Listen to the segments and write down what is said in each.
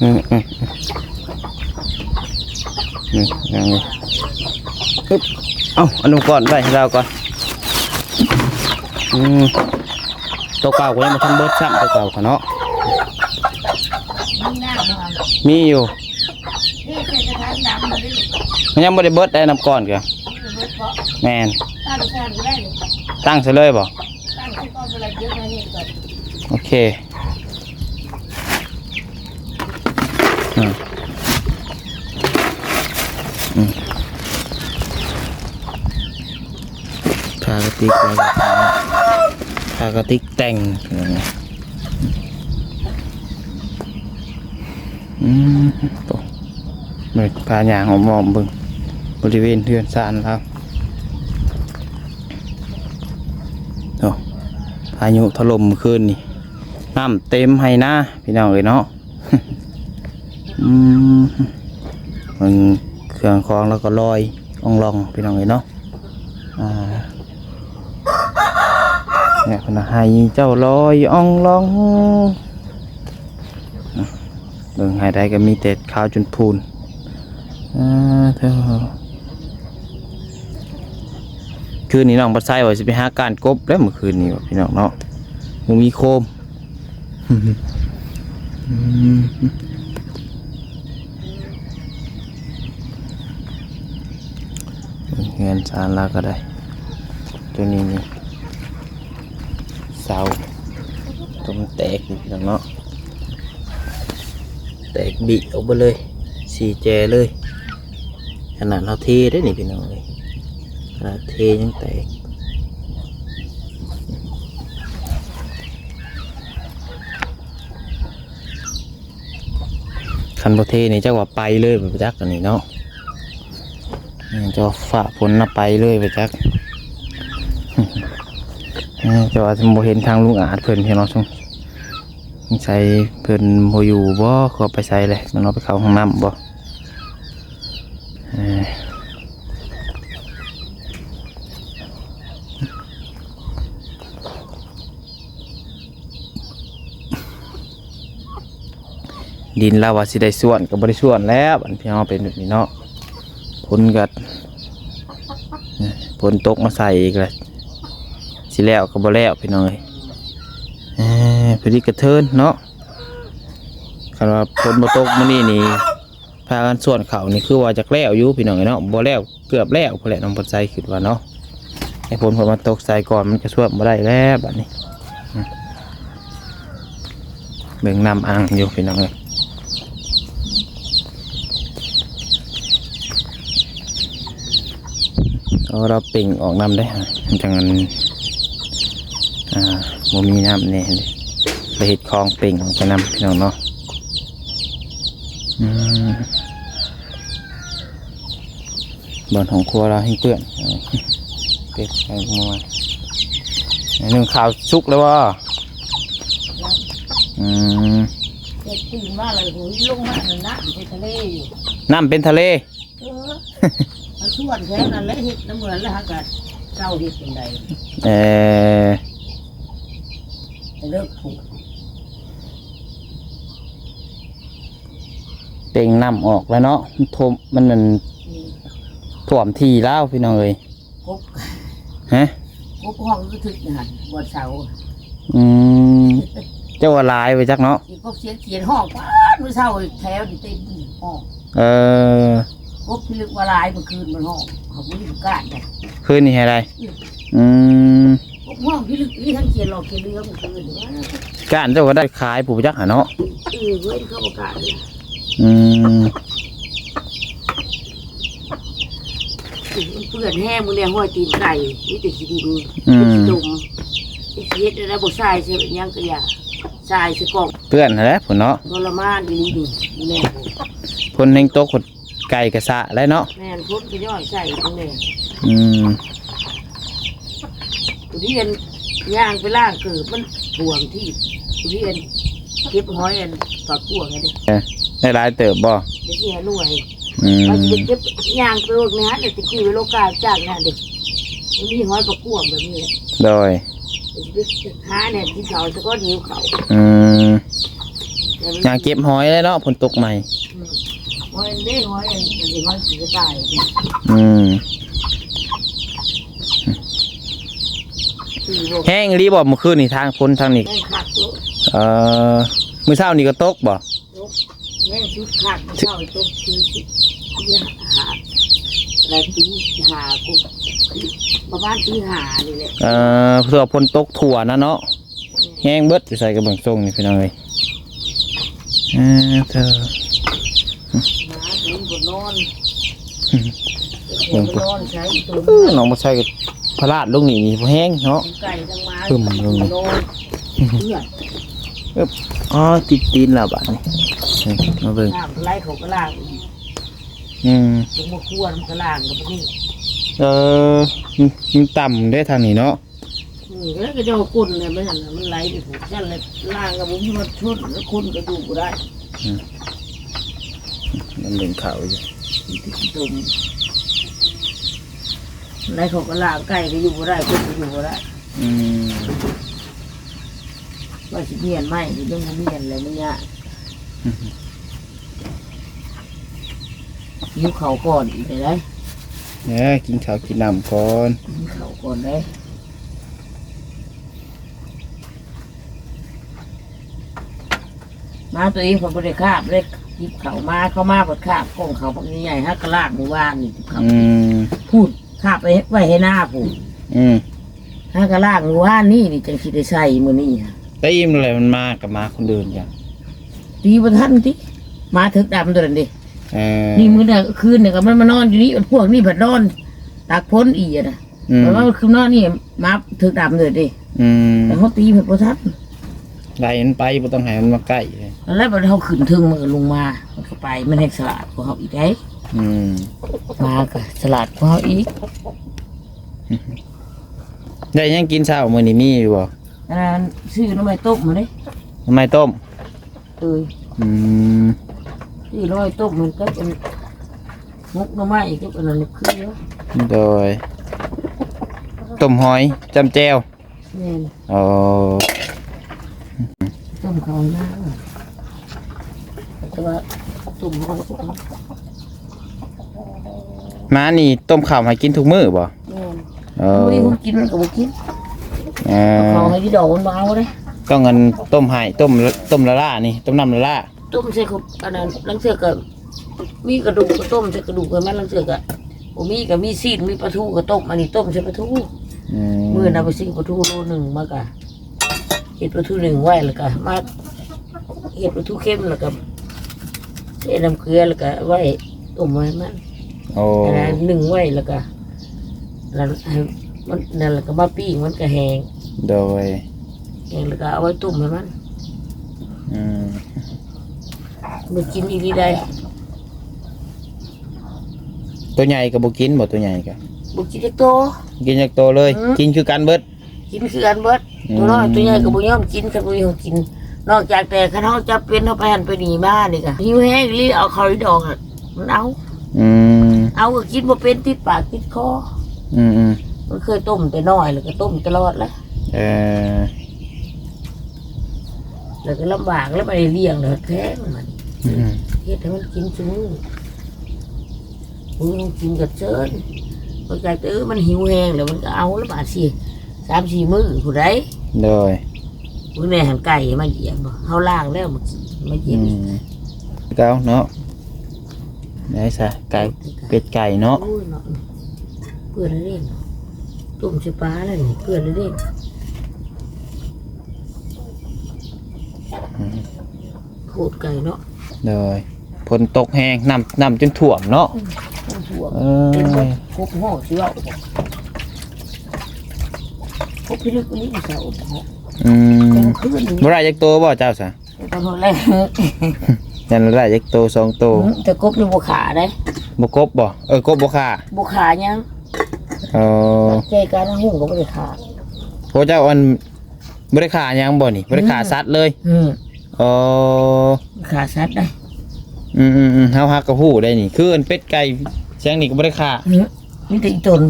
ອືມ ອືມ ອືມ ອືມ ຍັງຢູ່ ອຶບ ເອົາ ອະນຸກອນໄວ້ໃຫ້ລາວກ່ອນ ອືມ ໂຕເກົ່າກໍຍັງບໍ່ທັນເບິດຊ້ຳ ໂຕເກົ່າກໍເນາະ ມີຢູ່ ມັນຍັງບໍ່ໄດ້ເບິດໄດ້ນ້ຳກ້ອນກະ ແມ່ນ ຕັ້ງໃສ່ເລີຍບໍ່? ຕັ້ງໃສ່ກ່ອນ ເວລາເກັບມາເຮັດກ່ອນ ໂອເຄ ອືມ ອືມ ຄາກະຕິກ ຄາກະຕິກແຕ່ງ ອືມ ໂອ້ ມາພາຍ່າງອ້ອມໆເບິ່ງ ບໍລິເວນເຮືອນຊານລາວ ໂອ້ ພາຍຸຖະຫຼົ່ມມື້ຄືນນີ້ ນ້ຳເຕັມໄຮ່ນາ ພີ່ນ້ອງເອີຍເນາະ ອືມ ເບິ່ງເຄື່ອງຂອງລາວກໍລອຍອອງລອງ ພີ່ນ້ອງເອີຍເນາະ ອ່າ ແມ່ເພິ່ນວ່າ ໃຫ້ເຈົ້າລອຍອອງລອງ ເບິ່ງໃຫ້ໃດກໍມີແຕ່ຂາວຈົນພູນ ອ່າ ເທີ ຄືນນີ້ນ້ອງບັດໄຊວ່າຊິໄປຫາກ້ານກົບແລ້ວ ມື້ຄືນນີ້ວ່າ ພີ່ນ້ອງເນາະ ບໍ່ມີໂຄມ ອືມ ເຮືອນຊານລາວກໍໄດ້ ຕົວນີ້ນີ້ ເສົາຕົວມັນແຕກນີ້ ພີ່ນ້ອງເນາະ ແຕກບິອອກເບິດເລີຍ ສີ່ແຈເລີຍ ຂະໜາດເຮົາເທເດ້ນີ້ ພີ່ນ້ອງເອີຍ ຂະໜາດເທຍັງແຕກ. ຄັນບໍ່ເທນີ້ຈັກວ່າໄປເລີຍບໍ່ຈັກ ອັນນີ້ເນາະ ຈັກວ່າຟ້າຝົນນະໄປເລີຍບໍ່ຈັກ ຈັກວ່າບໍ່ເຫັນທາງລຸງອາດເພິ່ນ ພີ່ນ້ອງ ສົງໄສເພິ່ນບໍ່ຢູ່ບໍ່ ເຂົາໄປໃສແຫຼະ ມັນອອກໄປເຂົ້າຫ້ອງນ້ຳບໍ່ ເອີ. ດິນລາວວ່າຊິໄດ້ສວນກໍບໍ່ໄດ້ສວນແລ້ວ ອັນພີ່ນ້ອງເປັນແບບນີ້ເນາະ ຝົນກໍ ຝົນຕົກມາໃສ່ອີກແລ້ວ ຊິແລ້ວກໍບໍ່ແລ້ວ ພີ່ນ້ອງເອີຍ ເອີ ພໍດີກະເທີນເນາະ ຄັນວ່າຝົນບໍ່ຕົກມື້ນີ້ນີ້ ພາກັນສວນເຂົ້ານີ້ ຄືວ່າຈະແລ້ວຢູ່ ພີ່ນ້ອງເອີຍເນາະ ບໍ່ແລ້ວ ເກືອບແລ້ວພຸ້ນແຫຼະ ນ້ອງເພິ່ນໃສ່ຄິດວ່າເນາະ ໃຫ້ຝົນເພິ່ນມາຕົກໃສ່ກ່ອນ ມັນກະສວນບໍ່ໄດ້ແລ້ວບາດນີ້ ອືມ ເບິ່ງນ້ຳອັ່ງຢູ່ ພີ່ນ້ອງເອີຍ ເອົາລາວເປັ່ງອອກນຳເດ້ ມັນຈັ່ງອັນ ອ່າ ບໍ່ມີນ້ຳແນ່ເດ້ ລະເຮັດຄອງເປັ່ງອອກໄປນຳ ພີ່ນ້ອງເນາະ ອືມ. ບ່ອນຫ້ອງຄົວລາວແຮ່ງເປື້ອນ ເປັດໃສ່ໝູ່ ໜຶ້ງເຂົ້າສຸກແລ້ວບໍ່? ອືມ ເປັດຕື່ນມາແລ້ວ ໂຫຍ ລົງມານັ້ນນະ ເປັນທະເລຢູ່ ນ້ຳເປັນທະເລ ເອີ ເອົາສວນແຖວນັ້ນແຫຼະ ເຮັດນຳເມືອນແລ້ວ ຫາກະເຈົ້າເຮັດຈັ່ງໃດ ເອີ ເລີກຜູກ. ເປັ່ງນ້ຳອອກແລ້ວເນາະ ມັນຖ້ວມ ມັນນັ້ນ ອືມ ຖ້ວມທີ່ລາວ ພີ່ນ້ອງເອີຍ ກົບ ຮະ ກົບຮ້ອງຄືຖືກຫັ້ນ ບ່ອນເສົາ ອືມ ເຈົ້າວ່າຫຼາຍໄປຈັກເນາະ ຊິກົບສຽງຂຽນຮ້ອງ ປາດ ມື້ເຊົ້າແຖວນີ້ເຕັມຫ້ອງ ເອີ ກົບພິລຶກວ່າຫຼາຍ ມື້ຄືນມັນຮ້ອງ ເຂົາບໍ່ມີປະກາດໃດ ຄືນນີ້ໃຫ້ໄດ້ ອືມ ອືມ ພວກຫ້ອງພິລຶກນີ້ທັງຂຽນຫຼອກຂຽນເຫຼືອບໍ່ຄືນ ກ້ານເຈົ້າກໍໄດ້ຂາຍຜູ້ຈັກຫາເນາະ ເອີ ເວີ້ຍ ເຂົາບໍ່ກ້ານ ອືມ ມັນເປື້ອນແຮງ ມື້ແລງຫ້ອຍຕີນໄກ່ ມີແຕ່ຂີ້ດິນ ອືມ ຂີ້ຕົມ ຊິເຮັດແນວໃດບໍ່ຊາຍໃສ່ຫຍັງກະຢ່າ ຊາຍໃສ່ກ້ອງ ເປື້ອນຫັ້ນແຫຼະພຸ້ນເນາະ ທໍລະມານອີ່ຫຼີນີ້ ມື້ແລງ ຝົນແຮງຕົກ ໄກ່ກະສະແຫຼະເນາະ ແມ່ນ ຄົນກະຍ້ອຍໃສ່ພຸ້ນແຫຼະ ອືມ ຜູ້ທີ່ອັນຍ່າງໄປລ້າງເກີບມັນຖ້ວມທີ່ ຜູ້ທີ່ອັນເກັບຫອຍອັນປາກກວາງຫັ້ນເດ້ ເອີ ໄດ້ຫຼາຍເຕີບບໍ່? ໄດ້ສີ່ຫ້າໜ່ວຍ ອືມ ວ່າຊິໄປເກັບຍ່າງໄປເບິ່ງໃນຫັ້ນ ແຕ່ກີ້ໄປໂລກາຈັກຫັ້ນເດ້ ມັນມີຫອຍປາກກວາງແບບນີ້ແຫຼະ ໂດຍ ຊິໄປຫາແດ່ກິນເຂົ້າສະກ່ອນ ຫິວເຂົ້າ ອືມ ແຕ່ມັນ ຍ່າງເກັບຫອຍແລ້ວເນາະ ຝົນຕົກໃໝ່. ອືມ ຫອຍເດ້ ຫອຍອັນ ອັນທີ່ມັນຊິຕາຍ. ອືມ ແຮງອີ່ຫຼີບໍ່ມື້ຄືນນີ້ ທາງຝົນທາງນີ້? ແຮງຄັກຢູ່. ເອີ ມື້ເຊົ້ານີ້ກໍຕົກບໍ່? ຕົກ ແຮງສຸດຄັກ ມື້ເຊົ້າຕົກຄືສິບຫ້າ ແລ້ວຕີຫ້າ ປະມານຕີຫ້ານີ້ແຫຼະ. ເອີ ເພາະວ່າຝົນຕົກທົ່ວນະເນາະ. ແຮງເບິດ ຢູ່ໃສກໍເບິ່ງຊົງນີ້ພີ່ນ້ອງເອີຍ. ເອີ ເທີ ໝາຕົວນີ້ບໍ່ນອນ ເບິ່ງ ເບິ່ງ ນອນໃສຕົວ ເອີ ນ້ອງບໍ່ໃສ່ກໍພະລາດລົງນີ້ ນີ້ບໍ່ແຮງເນາະ. ທັງໄກ່ທັງໝາ ປຶ້ມລົງນີ້ ນອນເພື່ອນ. ອຶບ ອໍ ຕິດຕີນແລ້ວບາດນີ້. ເອີ ມາເບິ່ງ ນ້ຳໄຫຼເຂົາກໍລ້າງອີກ. ອືມ ບໍ່ຄວນມັນກໍລ້າງກໍບໍ່ຮູ້. ເອີ ມັນ ມັນຕ່ຳເດ້ທາງນີ້ເນາະ. ເອີ ແລ້ວກໍເຈົ້າກົ້ນແຫຼະ ມັນ ມັນໄຫຼໄປພຸ້ນຊັ້ນແຫຼະ ລ້າງກໍບໍ່ມີຮອດຊົນ ແລ້ວຄົນກໍຢູ່ບໍ່ໄດ້. ອືມ ມັນເບິ່ງຂ່າວຢູ່ ຂີ້ຕົມ ໄຫຼເຂົາກໍລ້າງ ໄກ່ກໍຢູ່ບໍ່ໄດ້ ຄົນກໍຢູ່ບໍ່ໄດ້. ອືມ ວ່າຊິມ້ຽນໄມ້ກໍຍັງບໍ່ມ້ຽນແຫຼະ ມັນຍາກ. ຫິວເຂົ້າກ່ອນອີກແລ້ວໃດ. ເອີ ກິນເຂົ້າກິນນ້ຳກ່ອນ ກິນເຂົ້າກ່ອນເດ້. ມາຕົວເອງເພິ່ນບໍ່ໄດ້ຄາບເດ້ ກິນເຂົ້າມາ ເຂົາມາເພິ່ນຄາບກ່ອງເຂົ້າບັກໃຫຍ່ໆ ຫາກະລ້າງມື້ວານນີ້ກິນເຂົ້າ. ອືມ ພຸ້ນ ຄາບໄປໄວ້ໃຫ້ນາພຸ້ນ. ອືມ ຫາກະລ້າງມື້ວານນີ້ ນີ້ຈັ່ງຊິໄດ້ໃຊ້ມື້ນີ້. ແຕ່ອີ່ມແລ້ວ ມັນມາກັບໝາຄົນອື່ນກັນ ຕີບໍ່ທັນຕິ ໝາເຖິກດຳຕົວນັ້ນເດ້. ເອີ ນີ້ມື້ນັ້ນຄືນນີ້ກໍມັນມານອນຢູ່ນີ້ ພວກນີ້ພັດນອນຕາກຝົນອີກນະ. ອືມ ມັນມາຄືນນອນນີ້ ໝາເຖິກດຳເລີຍເດ້. ອືມ ແຕ່ເຮົາຕີມັນບໍ່ທັນ ໄລ່ມັນໄປ ບໍ່ຕ້ອງໃຫ້ມັນມາໃກ້. ແລ້ວບັດເຮົາຂຶ້ນເທິງ ມັນກໍລົງມາ ມັນກໍໄປ ມັນແຮງສະຫຼາດກວ່າເຮົາອີກໃດ. ອືມ ໝາກໍສະຫຼາດກວ່າເຮົາອີກ. ໄດ້ຫຍັງກິນເຊົ້າມື້ນີ້ ມີຢູ່ບໍ່? ອັນນັ້ນ ຊື້ໜໍ່ໄມ້ຕົ້ມມາເດ້. ໜໍ່ໄມ້ຕົ້ມ? ເອີຍ ອືມ ຊື້ໜໍ່ໄມ້ຕົ້ມມັນກໍເປັນໝົກໜໍ່ໄມ້ກັບອັນນັ້ນຄື. ໂດຍ ຕົ້ມຫອຍຈ້ຳແຈ່ວ. ແມ່ນ. ອໍ ຕົ້ມເຂົ້ານາ ແຕ່ວ່າຕົ້ມຫອຍ ໝານີ້ຕົ້ມເຂົ້າໃຫ້ກິນທຸກມື້ບໍ່? ແມ່ນ. ເອີ ບໍ່ມີຂອງກິນມັນກໍບໍ່ກິນ. ເອີ ເອົາເຂົ້າໃຫ້ດີດອກມັນບໍ່ເອົາເດ້. ຕ້ອງອັນ ຕົ້ມໃຫ້ ຕົ້ມ ຕົ້ມລະລານີ້ ຕົ້ມນ້ຳລະລາ ຕົ້ມໃສ່ ອັນນັ້ນ ລາງເທື່ອກໍມີກະດູກກໍຕົ້ມໃສ່ກະດູກໃຫ້ມັນ ລາງເທື່ອກໍບໍ່ມີກໍມີຊີ້ນ ມີປາທູກໍຕົ້ມ ອັນນີ້ຕົ້ມໃສ່ປາທູ. ອືມ ມື້ນັ້ນໄປຊື້ປາທູໂລໜຶ່ງມາກະ ເຮັດປາທູໜຶ້ງໄວ້ ແລ້ວກະມາເຮັດປາທູເຄັມ ແລ້ວກະໃສ່ນ້ຳເກືອ ແລ້ວກະໄວ້ຕົ້ມໄວ້ໃຫ້ມັນ. ໂອ້ ອັນນັ້ນໜຶ້ງໄວ້ ແລ້ວກະນັ້ນໃຫ້ມັນນັ້ນ ແລ້ວກະມາປີ້ງ ມັນກະແຫ້ງ. ໂດຍ ແຫ້ງ ແລ້ວກະເອົາໄວ້ຕົ້ມໃຫ້ມັນ. ອືມ ມັນກິນອີ່ຫຼີໃດ. ໂຕໃຫຍ່ກໍບໍ່ກິນບໍ່? ໂຕໃຫຍ່ກໍບໍ່ກິນຈັກໂຕ. ກິນຈັກໂຕເລີຍ. ອືມ ກິນຄືກັນເບິດ. ກິນຄືກັນເບິດ. ອືມ ໂຕນ້ອຍໂຕໃຫຍ່ກໍບໍ່ຍອມກິນ ຄັນບໍ່ມີຂອງກິນ ນອກຈາກແຕ່ຄັນເຮົາຈຳເປັນ ເຮົາໄປຫັ້ນໄປນີ້ມານີ້ກະຫິວແຮງອີ່ຫຼີ ເອົາເຂົ້າອີ່ດອງ ມັນເອົາ. ອືມ ເອົາກໍກິນບໍ່ເປັນ ຕິດປາກຕິດຄໍ. ອືມໆ ມັນເຄີຍຕົ້ມແຕ່ນ້ອຍ ແລ້ວກໍຕົ້ມຕະຫຼອດແຫຼະ. ເອີ ແລ້ວກໍລຳບາກ ແລ້ວໄປລ້ຽງ ແລ້ວແພງມັນ. ອືມ ເຮັດໃຫ້ມັນກິນຊຸມື້. ໂອ້ຍ ກິນກະເຊີນ ບໍ່ຈັກ ເອີ ມັນຫິວແຮງແລ້ວ ມັນກໍເອົາລະບາດຊິ ສາມສີ່ມື້ພຸ້ນໃດ. ໂດຍ ມື້ແນ່ຫັ້ນໄກ່ມາຢ້ຽມບໍ່? ເຮົາລ້າງແລ້ວ ມາກິນ ມາຢ້ຽມ. ອືມ ເກົ່າເນາະ ໄດ້ຊະ ໄກ່ ເປັດໄກ່ເນາະ. ໂອ້ຍເນາະ ເປື້ອນແລ້ວເດ້ ຕົ້ມໃສ່ປາແລ້ວນີ້ ເປື້ອນແລ້ວເດ້. ອືມ ໂພດໄກ່ເນາະ. ໂດຍ ຝົນຕົກແຮງ ນ້ຳ ນ້ຳຈົນຖ້ວມເນາະ. ອືມ ຖ້ວມ. ເອີ ເປັນກົບຮ້ອງຊິເວົ້າ ກົບພິລຶກອີ່ຫຼີ ສາວອົບເນາະ. ອືມ ແຕ່ມື້ຄືນນີ້ ບໍ່ໄດ້ຈັກໂຕບໍ່ເຈົ້າຊະ? ຕອນແລກ ຍັງໄດ້ຈັກໂຕສອງໂຕ. ອືມ ແຕ່ກົບນີ້ບໍ່ຂ້າເດ້. ບໍ່ກົບບໍ່? ເອີ ກົບບໍ່ຂ້າ ບໍ່ຂ້າຫຍັງ. ເອີ ແກ່ການຫຸງກໍບໍ່ໄດ້ຂ້າ. ໂອ້ ເຈົ້າອັນ ບໍ່ໄດ້ຂ້າຫຍັງບໍ່ນີ້? ບໍ່ໄດ້ຂ້າ ອືມ ສັດເລີຍ. ອືມ ອໍ ຂ້າສັດໄດ້. ອືມໆໆ ເຮົາຫາກໍຮູ້ໄດ້ນີ້ ຄືອັນເປັດໄກ່ແຊງນີ້ກໍບໍ່ໄດ້ຂ້າ. ອືມ ມີແຕ່ອີ່ຕົນ.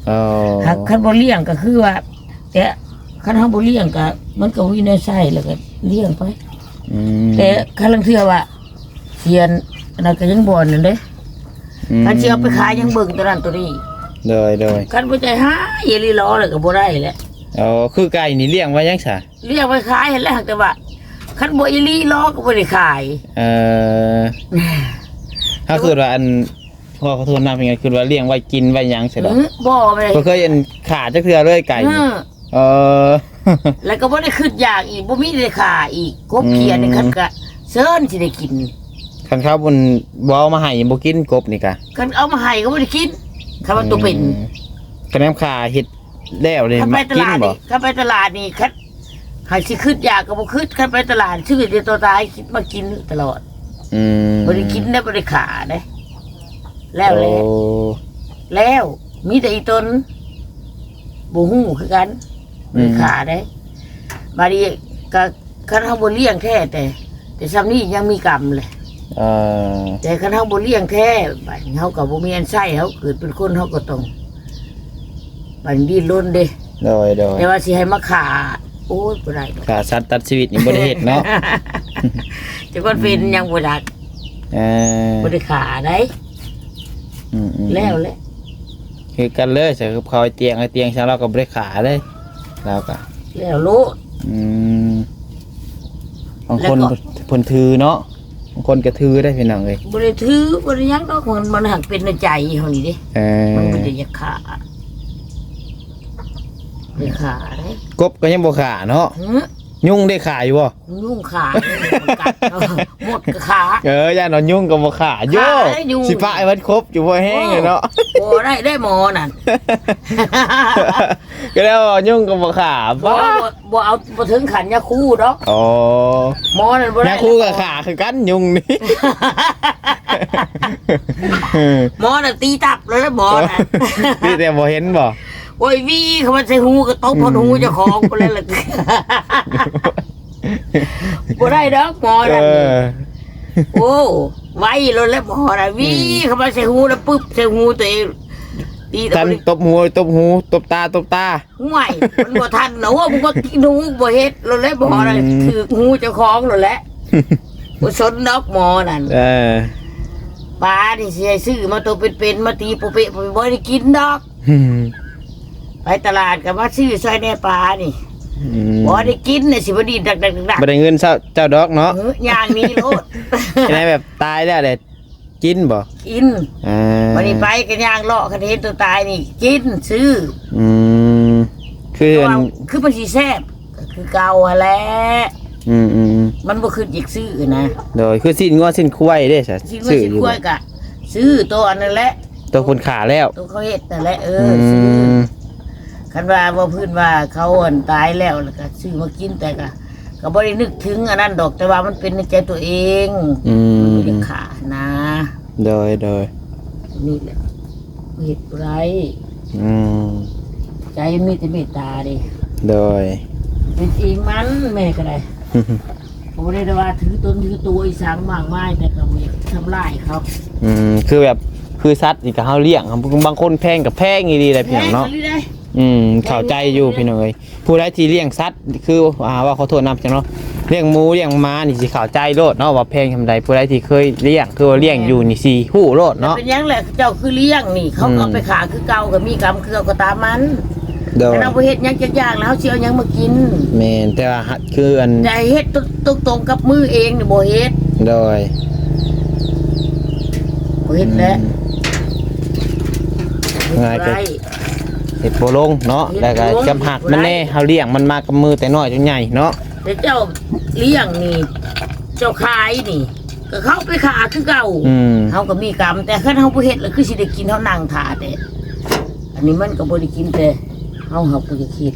ອໍ ຫາກຄັນບໍ່ລ້ຽງກໍຄືວ່າ ແຕ່ຄັນເຮົາບໍ່ລ້ຽງກໍ ມັນກໍບໍ່ມີແນວໃຊ້ ແລ້ວກໍລ້ຽງໄປ. ອືມ ແຕ່ຄັນລາງເທື່ອວ່າ ສຽນ ອັນນັ້ນກໍຍັງບໍ່ອັນນັ້ນເດ້ ອືມ ຄັນຊິເອົາໄປຂາຍຍັງເບິ່ງຕົວນັ້ນຕົວນີ້ ໂດຍໆ ຄັນບໍ່ໃຈຮ້າຍອີ່ຫຼີລໍແລ້ວກໍບໍ່ໄດ້ແຫຼະ. ອໍ ຄືໄກ່ນີ້ລ້ຽງໄວ້ຫຍັງຊະ? ລ້ຽງໄວ້ຂາຍຫັ້ນແຫຼະ ຫາກແຕ່ວ່າຄັນບໍ່ອີ່ຫຼີລໍກໍບໍ່ໄດ້ຂາຍ. ເອີ ເຮົາຄິດວ່າອັນ ພໍ່ຂໍໂທດນຳ ເປັນຫຍັງຄິດວ່າລ້ຽງໄວ້ກິນໄວ້ຫຍັງຊີ້ດອກ? ອື ບໍ່ແມ່ນ ບໍ່ເຄີຍອັນຂ້າຈັກເທື່ອເລີຍໄກ່ນີ້. ເອີ ເອີ ແລ້ວກໍບໍ່ໄດ້ຄິດຢາກອີກ ບໍ່ມີໄດ້ຂ້າອີກ ກົບ ອືມ ເຂຍນີ້ຄັນກະເຊີນຊິໄດ້ກິນ. ຄັນເຂົາບໍ່ ບໍ່ເອົາມາໃຫ້ບໍ່ກິນກົບນີ້ກະ ຄັນເອົາມາໃຫ້ກໍບໍ່ໄດ້ກິນ ຄັນວ່າໂຕເປັນ. ອືມ ຄັນແມ່ນຂ້າເຮັດແລ້ວນີ້ ຄັນໄປຕະຫຼາດນີ້ ມັກກິນບໍ່? ຄັນໄປຕະຫຼາດນີ້ ຄັນ ໃຜຊິຄິດຢາກກໍບໍ່ຄິດ ຄັນໄປຕະຫຼາດຊື້ແຕ່ຕົວຕາຍ ຄິດມາກິນຕະຫຼອດ. ອືມ ບໍ່ໄດ້ກິນໄດ້ ບໍ່ໄດ້ຂ້າໄດ້ ແລ້ວແຫຼະ. ໂອ້ ແລ້ວ ມີແຕ່ອີ່ຕົນ ບໍ່ຮູ້ຄືກັນ ອືມ ບໍ່ໄດ້ຂ້າໄດ້. ບາດນີ້ກໍ ຄັນເຮົາບໍ່ລ້ຽງແທ້ ແຕ່ ແຕ່ຊ່ຳນີ້ຍັງມີກຳແຫຼະ. ເອີ ແຕ່ຄັນເຮົາບໍ່ລ້ຽງແທ້ ບາດນີ້ເຮົາກໍບໍ່ມີອັນໃຊ້ ເຮົາເກີດເປັນຄົນ ເຮົາກໍຕ້ອງ ບັນດິ້ນລົນເດ້. ໂດຍໆ ແຕ່ວ່າຊິໃຫ້ມາຂ້າ ໂອ້ຍ ບໍ່ໄດ້ດອກ ຂ້າສັດຕັດຊີວິດນີ້ບໍ່ໄດ້ເຮັດເນາະ. ຈັກວ່າເປັນຫຍັງບໍ່ຈັກ ເອີ ບໍ່ໄດ້ຂ້າໄດ໋. ອືມໆໆ ແລ້ວແຫຼະ ຄືກັນເລີຍ ໃສ່ກັບເຂົາໄອ້ຕຽງ ໄອ້ຕຽງຊັ້ນລາວກໍບໍ່ໄດ້ຂ້າເດ້ ລາວກໍແລ້ວໂລດ. ອືມ ບາງຄົນ ແລ້ວກໍ ເພິ່ນຖືເນາະ ບາງຄົນກໍຖືໄດ໋ພີ່ນ້ອງເອີຍ. ບໍ່ໄດ້ຖື ບໍ່ໄດ້ຫຍັງດອກ ມັນ ມັນຫາກເປັນໃນໃຈເຮົານີ້ເດ້. ເອີ ມັນບໍ່ໄດ້ຢາກຂ້າ ໄດ້ຂ້າເດ້. ກົບກໍຍັງບໍ່ຂ້າເນາະ. ຫື ຍຸງໄດ້ຂ້າຢູ່ບໍ່? ຍຸງຂ້າ ມັນກັດ ເນາະ ມົດກໍຂ້າ. ເອີ ຢ້ານວ່າຍຸງກໍບໍ່ຂ້າ. ໂຢ ຂ້າໄດ້ຍຸງ ຊິປະໃຫ້ມັນຄົບຢູ່ ພໍແຮງຢູ່ເນາະ. ໂອ້ຍ ບໍ່ໄດ້ເດ້ໝໍນັ້ນ ກໍແລ້ວວ່າຍຸງກໍບໍ່ຂ້າ. ບໍ່ ບໍ່ ບໍ່ເອົາ ບໍ່ເຖິງຂັ້ນຍາຄູດອກ. ອໍ ໝໍນັ້ນບໍ່ໄດ້ ຍາຄູກໍຂ້າຄືກັນຍຸງນີ້. ໝໍນັ້ນຕີຕັບແລ້ວ ໝໍນັ້ນ ຕີແຕ່ບໍ່ເຫັນບໍ່? ໂອ້ຍ ວີເຂົ້າມາໃສ່ຫູກໍຕົບຮອດຫູເຈົ້າຂອງພຸ້ນແຫຼະ. ບໍ່ໄດ້ດອກໝໍນັ້ນ. ເອີ ໂອ້ ໄວໂລດແຫຼະໝໍນະ ວີ ອືມ ເຂົ້າມາໃສ່ຫູແລ້ວປຶບໃສ່ຫູຕົວເອງ ຕີ ທັນຕົບຫູ ຕົບຫູ ຕົບຕາ ຕົບຕາ. ຫ້ວຍ ມັນບໍ່ທັນນະ ໂອ້ ມັນກໍກິນຫູບໍ່ເຮັດໂລດແຫຼະໝໍນະ. ອືມ ຖືກຫູເຈົ້າຂອງໂລດແຫຼະ ບໍ່ສົນດອກໝໍນັ້ນ. ເອີ ປານີ້ຊິໃຫ້ຊື້ມາໂຕເປັນໆ ມາຕີໂປະເປະ ບໍ່ໄດ້ກິນດອກ. ອືມ ໄປຕະຫຼາດກໍມາຊື້ຊ່ອຍແດ່ປານີ້. ອືມ ບໍ່ໄດ້ກິນນະ ຊິບໍ່ດີດດັກໆໆໆ ບໍ່ໄດ້ເງິນເຈົ້າ ເຈົ້າດອກເນາະ. ເອີ ຍ່າງໜີໂລດ ແນວແບບຕາຍແລ້ວແຫຼະ ກິນບໍ່? ກິນ. ອ່າ ບັດນີ້ໄປກໍຍ່າງເລາະ ຄັນເຫັນຕົວຕາຍນີ້ກິນ ຊື້. ອືມ ຄື ຄືມັນຊິແຊບ ກໍຄືເກົ່າຫັ້ນແຫຼະ. ອືມໆໆ ມັນບໍ່ຄິດຢາກຊື້ນະ. ໂດຍ ຄືຊີ້ນງົວຊີ້ນຄວາຍເດ້ຊະ ຊີ້ນງົວຊີ້ນຄວາຍກໍຊື້ໂຕອັນນັ້ນແຫຼະ ໂຕເພິ່ນຂ້າແລ້ວ ໂຕເຂົາເຮັດນັ້ນແຫຼະ. ເອີ ອືມ ຊື້ ຄັນວ່າບໍ່ພື້ນວ່າເຂົາອັນຕາຍແລ້ວ ແລ້ວກໍຊື້ມາກິນ ແຕ່ກໍ ກໍບໍ່ໄດ້ນຶກເຖິງອັນນັ້ນດອກ ແຕ່ວ່າມັນເປັນໃນໃຈຕົວເອງ. ອືມ ມັນບໍ່ໄດ້ຂ້ານະ. ໂດຍໆ ນີ້ແຫຼະ ເຮັດບໍ່ໄດ້. ອືມ ໃຈມີແຕ່ເມດຕາເດ້. ໂດຍ ເປັນອີງມັນ ແມ່ກໍໄດ້ ບໍ່ໄດ້ວ່າຖືຕົນຖືຕົວອີ່ສັງມາກມາຍ ແຕ່ກໍບໍ່ຢາກທຳລາຍເຂົາ. ອືມ ຄືແບບ ຄືສັດນີ້ກໍເຮົາລ້ຽງ ບາງຄົນແພງກໍແພງອີ່ຫຼີໄດ໋ ພີ່ນ້ອງເນາະ. ແພງອີ່ຫຼີໄດ໋. ອືມ ເຂົ້າໃຈຢູ່ພີ່ນ້ອງເອີຍ ຜູ້ໃດທີ່ລ້ຽງສັດ ຄື ອ່າ ວ່າຂໍໂທດນຳເຈົ້າເນາະ ລ້ຽງໝູລ້ຽງໝານີ້ຊິເຂົ້າໃຈໂລດເນາະວ່າແພງສ່ຳໃດ. ຜູ້ໃດທີ່ເຄີຍລ້ຽງ ຄືວ່າລ້ຽງຢູ່ນີ້ຊິຮູ້ໂລດເນາະ. ເປັນຫຍັງແຫຼະ ເຈົ້າຄືລ້ຽງນີ້ ເຂົາກໍເອົາໄປຂ້າຄືເກົ່າ ອືມ ກໍມີກຳເຄືອກໍຕາມມັນ. ໂດຍ ຄັນເຮົາບໍ່ເຮັດຫຍັງຈັກຢ່າງແລ້ວ ເຮົາຊິເອົາຫຍັງມາກິນ? ແມ່ນ ແຕ່ວ່າ ຫ- ຄືອັນ ຢ່າເຮັດຕົງໆກັບມືເອງນີ້ບໍ່ເຮັດ. ໂດຍ ບໍ່ເຮັດແຫຼະ. ອືມ ເຮັດ ງ່າຍ ບໍ່ໄດ້ ກໍເຮັດບໍ່ລົງເນາະ. ເຮັດ ແລ້ວກໍ ບໍ່ລົງ ຈຳຮັກມັນແດ່ ບໍ່ໄດ້ ເຮົາລ້ຽງມັນມາກັບມືແຕ່ນ້ອຍຈົນໃຫຍ່ເນາະ. ແຕ່ເຈົ້າລ້ຽງນີ້ ເຈົ້າຂາຍນີ້ ກໍເຂົາໄປຂ້າຄືເກົ່າ. ອືມ ເຮົາກໍມີກຳ ແຕ່ຄັນເຮົາບໍ່ເຮັດ ແລ້ວຄືຊິໄດ້ກິນ ເຮົານັ່ງຖ້າແຕ່ ອັນນີ້ມັນກໍບໍ່ໄດ້ກິນ ແຕ່ເຮົາຫາກບໍ່ຢາກເຮັດ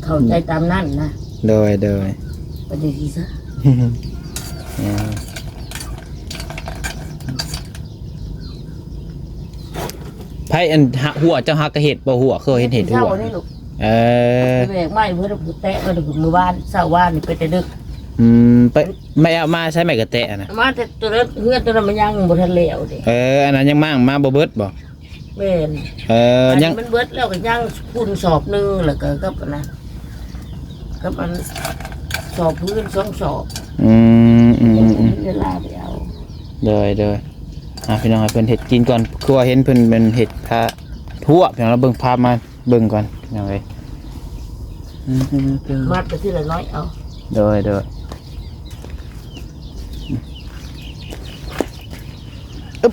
ເຂົ້າໃຈຕາມນັ້ນນະ. ໂດຍໆ ເປັນຈັ່ງຊີ້ຊະ. ເອີ ໃຜອັນ ຫົວເຈົ້າຫາກະເຮັດບໍ່? ຫົວ ຄືເຫັນເຮັດຫົວ. ເອີ ແບກໄມ້ເພິ່ນແຕະມາແຕ່ມື້ວານ ເຊົ້າວານນີ້ໄປແຕ່ດຶກ. ອືມ ໄປ ໄມ້ເອົາມາໃສ ໄມ້ກະແຕະນະ? ມາແຕ່ຕົວນັ້ນ ເຮືອນຕົວນັ້ນມັນຍັງບໍ່ທັນແລ້ວເດ້. ເອີ ອັນນັ້ນຍັງມ້າງມາບໍ່ເບິດບໍ່? ແມ່ນ. ເອີ ອັນນີ້ຍັງ ມັນເບິດແລ້ວກໍຍັງພຸ້ນສອບໜຶ່ງ ແລ້ວກໍກັບອັນນັ້ນ ກັບອັນ ສອບພື້ນສອງສອບ ອືມ ອືມ ອືມ ອືມ ເວລາໄປເອົາ ໂດຍ ໂດຍ ອ່າ ພີ່ນ້ອງ ໃຫ້ເພິ່ນເຮັດກິນກ່ອນ ຄືວ່າເຫັນເພິ່ນ ເພິ່ນເຮັດພາ ພວກ ພີ່ນ້ອງ ເບິ່ງພາບມາເບິ່ງກ່ອນ ພີ່ນ້ອງເອີຍ ອືມ ມັດໄປທີລະໜ້ອຍເອົາ ໂດຍ ໂດຍ ອຶບ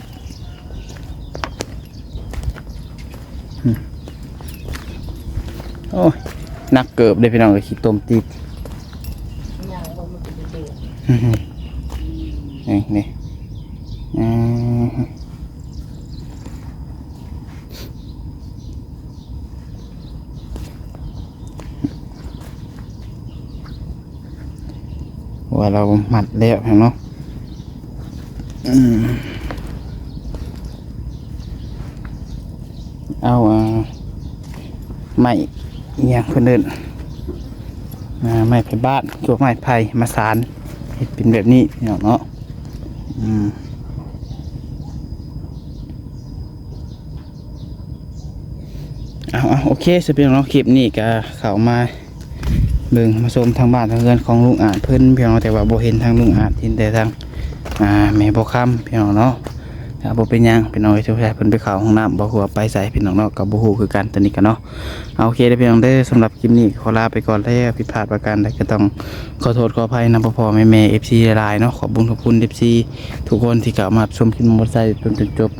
ອືມ ໂອ້ຍ ໜັກເກີບເດ້ພີ່ນ້ອງເອີຍ ຂີ້ຕົມຕີບ ຍ່າງບໍ່ມັນເປັນເດີ ອືມ ນີ້ ນີ້ ອືມ ວ່າລາວມັດແລ້ວເນາະ ອືມ ເອົາ ອ່າ ໄມ້ ອີ່ຫຍັງເພິ່ນເອີ້ນ ອ່າ ໄມ້ໄຜ່ບ້ານ ພວກໄມ້ໄຜ່ມາສານ ເຮັດເປັນແບບນີ້ ພີ່ນ້ອງເນາະ ອືມ. ເອົາ ເອົາ ໂອເຄ ຊະພີ່ນ້ອງເນາະ ຄລິບນີ້ກະເຂົ້າມາເບິ່ງມາຊົມທາງບ້ານທາງເຮືອນຂອງລຸງອາດເພິ່ນ ພີ່ນ້ອງ ແຕ່ວ່າບໍ່ເຫັນທາງລຸງອາດ ເຫັນແຕ່ທາງ ອ່າ ແມ່ບົວຄຳ ພີ່ນ້ອງເນາະ ກະບໍ່ເປັນຫຍັງ ພີ່ນ້ອງເອີຍ ສົງໄສເພິ່ນໄປເຂົ້າຫ້ອງນ້ຳບໍ່ ຫຼືວ່າໄປໃສ ພີ່ນ້ອງເນາະ ກະບໍ່ຮູ້ຄືກັນ ຕອນນີ້ກະເນາະ ເອົາ ໂອເຄເດີພີ່ນ້ອງເດີ ສຳລັບຄລິບນີ້ຂໍລາໄປກ່ອນແລ້ວ ຜິດພາດປະການໃດກະຕ້ອງຂໍໂທດຂໍອະໄພນຳພໍ່ໆແມ່ໆ ເອັຟຊີ ຫຼາຍໆເນາະ ຂອບບຸນຂອບຄຸນ ເອັຟຊີ ທຸກຄົນທີ່ເຂົ້າມາຮັບຊົມຄລິບຂອງບ່າວໄຊຈົນຈົນຈົບ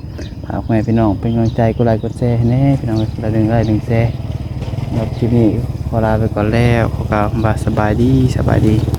ຝາກພໍ່ແມ່ພີ່ນ້ອງເປັນກຳລັງໃຈ ກົດໄລກົດແຊໃຫ້ແດ່ພີ່ນ້ອງເອີຍ ຄົນລະໜຶ່ງໄລໜຶ່ງແຊ ສຳລັບຄລິບນີ້ຂໍລາໄປກ່ອນແລ້ວ ຂໍກ່າວຄຳວ່າສະບາຍດີ ສະບາຍດີ.